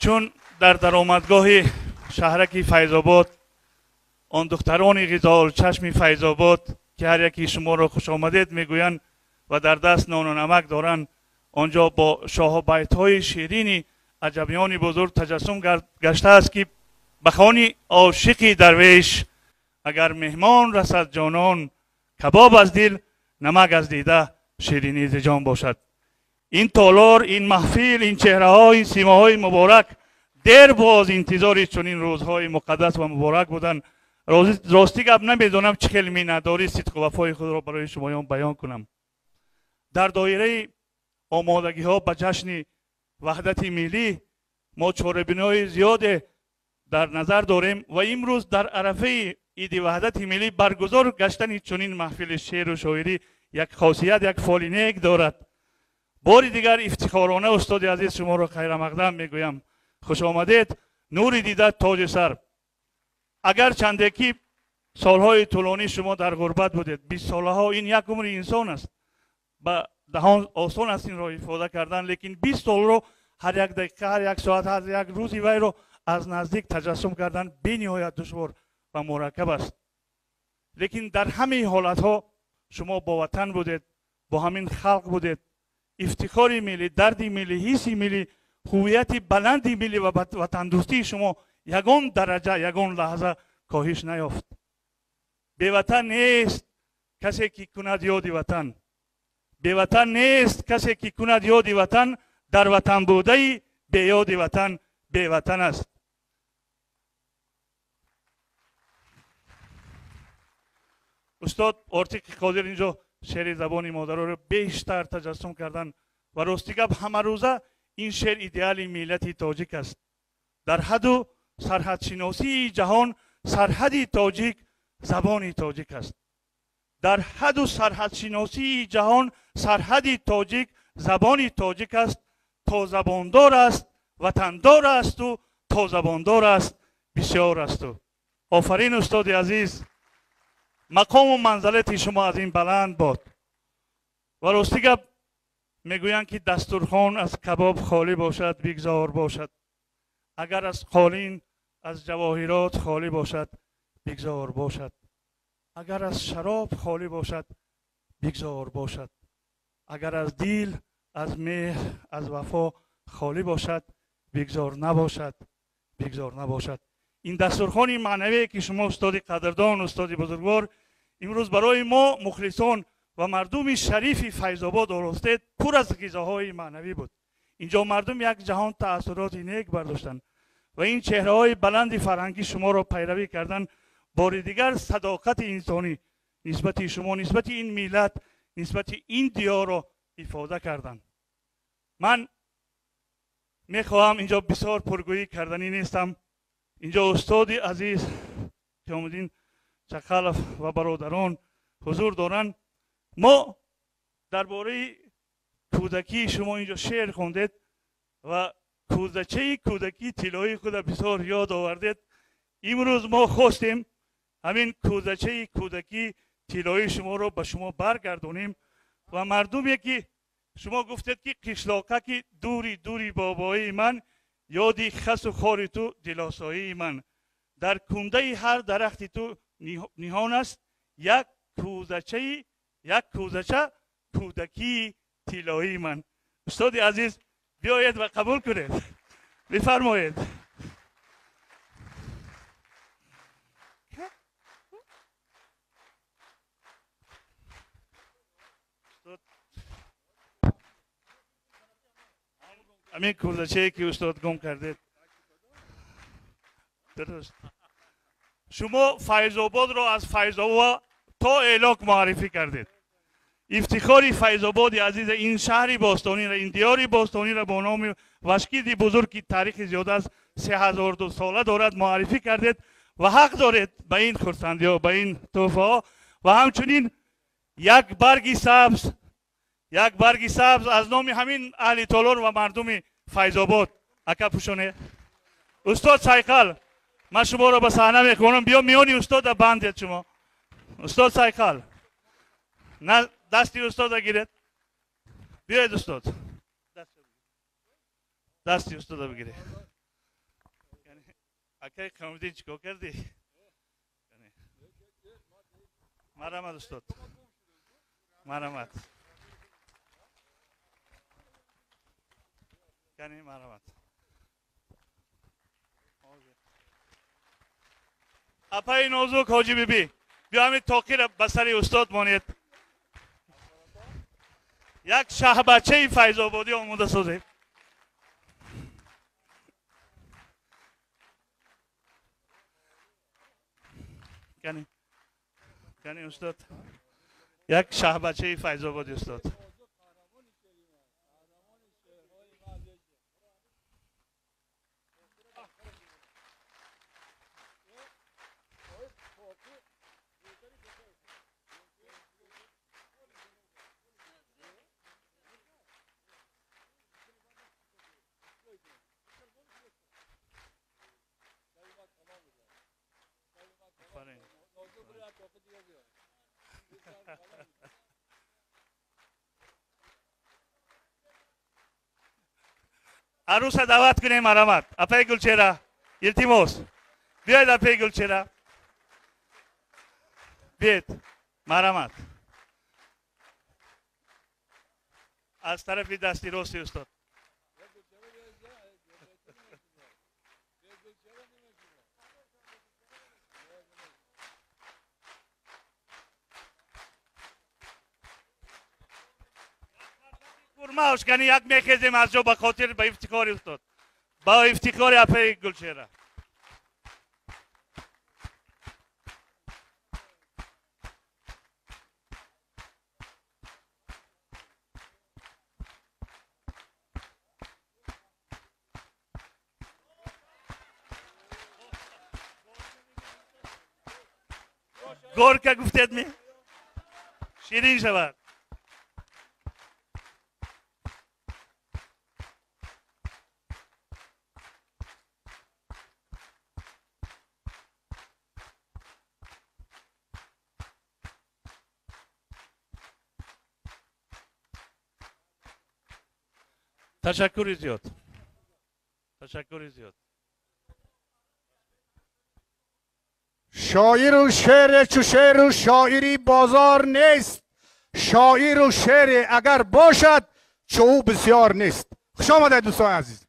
Чун дар даромадгоҳи шаҳраки Файзобод он духтарони ғизолчашми Файзобод, ки ҳар яки шуморо хушомадед мегӯянд ва дар даст нону намак доранд, онҷо бо шоҳобайтҳои ширини аҷабиёни бузург таҷассум гаштааст, ки ба хони ошиқи дарвеш агар меҳмон расад ҷонон, кабоб аз дил, намак аз дида, ширинӣ зи ҷон бошад. Ин толор, ин маҳфил, ин чеҳраҳо, ин симоҳои муборак дер боз интизори чунин рӯзҳои муқаддас ва муборак буданд. Рости гап, намедонам чӣ хел миннатдорӣ, сидқу вафои худро барои шумоён баён кунам. Дар доираи омодагиҳо ба ҷашни ваҳдати миллӣ мо чорабиниҳои зиёде дар назар дорем ва имрӯз дар арафаи иди ваҳдати миллӣ баргузор гаштани чунин маҳфили шеъру шоирӣ як хосият, як фоли нек дорад. Бори дигар ифтихорона, устоди азиз, шуморо хайрамақдам мегӯям. Хуш омадед, нури дида, тоҷи сар. Агар чанде ки солҳои тӯлонӣ шумо дар ғурбат будед, 20 солаҳо ин як умри инсон аст, ба даҳон осон аст инро ифода кардан, лекин 20 солро ҳар як дақиқа, ҳар як соат, ҳар як рӯзи вайро аз наздик таҷассум кардан бениҳоят душвор ва мураккаб аст. Лекин дар ҳамаи ҳолатҳо шумо бо ватан будед, бо ҳамин халқ будед. Ифтихори миллӣ, дарди миллӣ, ҳисси миллӣ, ҳуввияти баланди миллӣ ва ватандӯстии шумо ягон дараҷа, ягон лаҳза коҳиш наёфт. Беватан нест касе, ки кунад ёди ватан, беватан нест касе, ки кунад ёди ватан, дар ватан будаи беёди ватан беватан аст. Устод Ортиқи Қодир инҷо шеъри забони модароро бештар таҷассум карданд ва рости гап, ҳамарӯза ин шеър идеали миллати тоҷик аст. Дар ҳаду сарҳадшиносии ҷаҳон сарҳади тоҷик забони тоҷик аст. Дар ҳаду сарҳадшиносии ҷаҳон сарҳади тоҷик забони тоҷик аст. То забондор аст, ватандор асту, то забондор аст, бисёр асту. Офарин, устоди азиз, мақому манзалати шумо аз ин баланд бод. Ва рости гап, мегӯянд, ки дастурхон аз кабоб холӣ бошад, бигзор бошад, агар аз қолин, аз ҷавоҳирот холӣ бошад, бигзор бошад, агар аз шароб холӣ бошад, бигзор бошад, агар аз дил, аз меҳр, аз вафо холӣ бошад, бигзор набошад, бигзор набошад. Ин дастурхони маънавие, ки шумо, устоди қадрдон, устоди бузургвор, имрӯз барои мо мухлисон ва мардуми шарифи Файзобод оростед, пур аз ғизоҳои маънавӣ буд. Инҷо мардум як ҷаҳон таассуроти нек бардоштанд ва ин чеҳраҳои баланди фарҳангӣ шуморо пайравӣ карданд. Бори дигар садоқати инсонӣ нисбати шумо, нисбати ин миллат, нисбати ин диёрро ифода карданд. Ман мехоҳам, инҷо бисёр пургӯӣ карданӣ нестам. Инҷо устоди азиз Қиёмуддин Чақалов ва бародарон ҳузур доранд. Мо дар бораи кӯдакии шумо инҷо шеър хондед ва кӯзачаи кӯдакии тиллоии худа бисёр ёд овардед. Имрӯз мо хостем ҳамин кӯзачаи кӯдакии тиллоии шуморо ба шумо баргардонем ва мардуме, ки шумо гуфтед, ки қишлоқаки дури дури бобоии ман, ёди хасу хори ту дилосоии ман, дар кундаи ҳар дарахти ту ниҳон аст як кӯзачаи, як кӯзача кӯдакии тиллоии ман. Устоди азиз, биёед ва қабул кунед, бифармоед. Ҳамин кӯзачае, ки устод гум кардед, дуруст. Шумо Файзободро аз Файзобод то Элок муаррифӣ кардед. Ифтихори Файзободи азиза, ин шаҳри бостониро, ин диёри бостониро бо номи Вашкиди бузург, ки таърихи зиёда аз 3002 сола дорад, муаррифӣ кардед ва ҳақ доред ба ин хурсандиҳо, ба ин тӯҳфаҳо. Ва ҳамчунин як барги сабз, як барги сабз аз номи ҳамин аҳли толор ва мардуми Файзобод. Ака, пӯшоне. Устод Сайқал, ман шуморо ба саҳна мехонам. Биё, миёни устода бандед шумо. Устод Сайқал, на, дасти устода гиред. Биёед, устод, дасти устода бигиред. Акай Қиёмиддин, чӣ кор кардӣ? Марҳамат, устод, марҳамат. Кани, марҳамат. Апаи Нозук, Ҳоҷи Бибӣ, биё, ҳамин тоқира ба сари устод монед. Як шаҳбачаи Файзободӣ омода созед. Кани, кани, устод, як шаҳбачаи Файзободӣ, устод. Офарин. Арӯса даъват кунем, марҳамат. Апаи Гулчера, илтимос, биёед. Апаи Гулчера, биед, марҳамат, аз тарафи дасти рости устод. Курмаош кани, як мехезем аз ҷо ба хотир, ба ифтихори устод, ба ифтихори апаи Гулчера. Горько гуфтед ми, ширин шавад. Ташаккури зиёд, ташаккури зиёд. Шоиру шере чу шеру шоири бозор нест, шоиру шере агар бошад, чу ӯ бисёр нест. Хуш омадед, дӯстони азиз.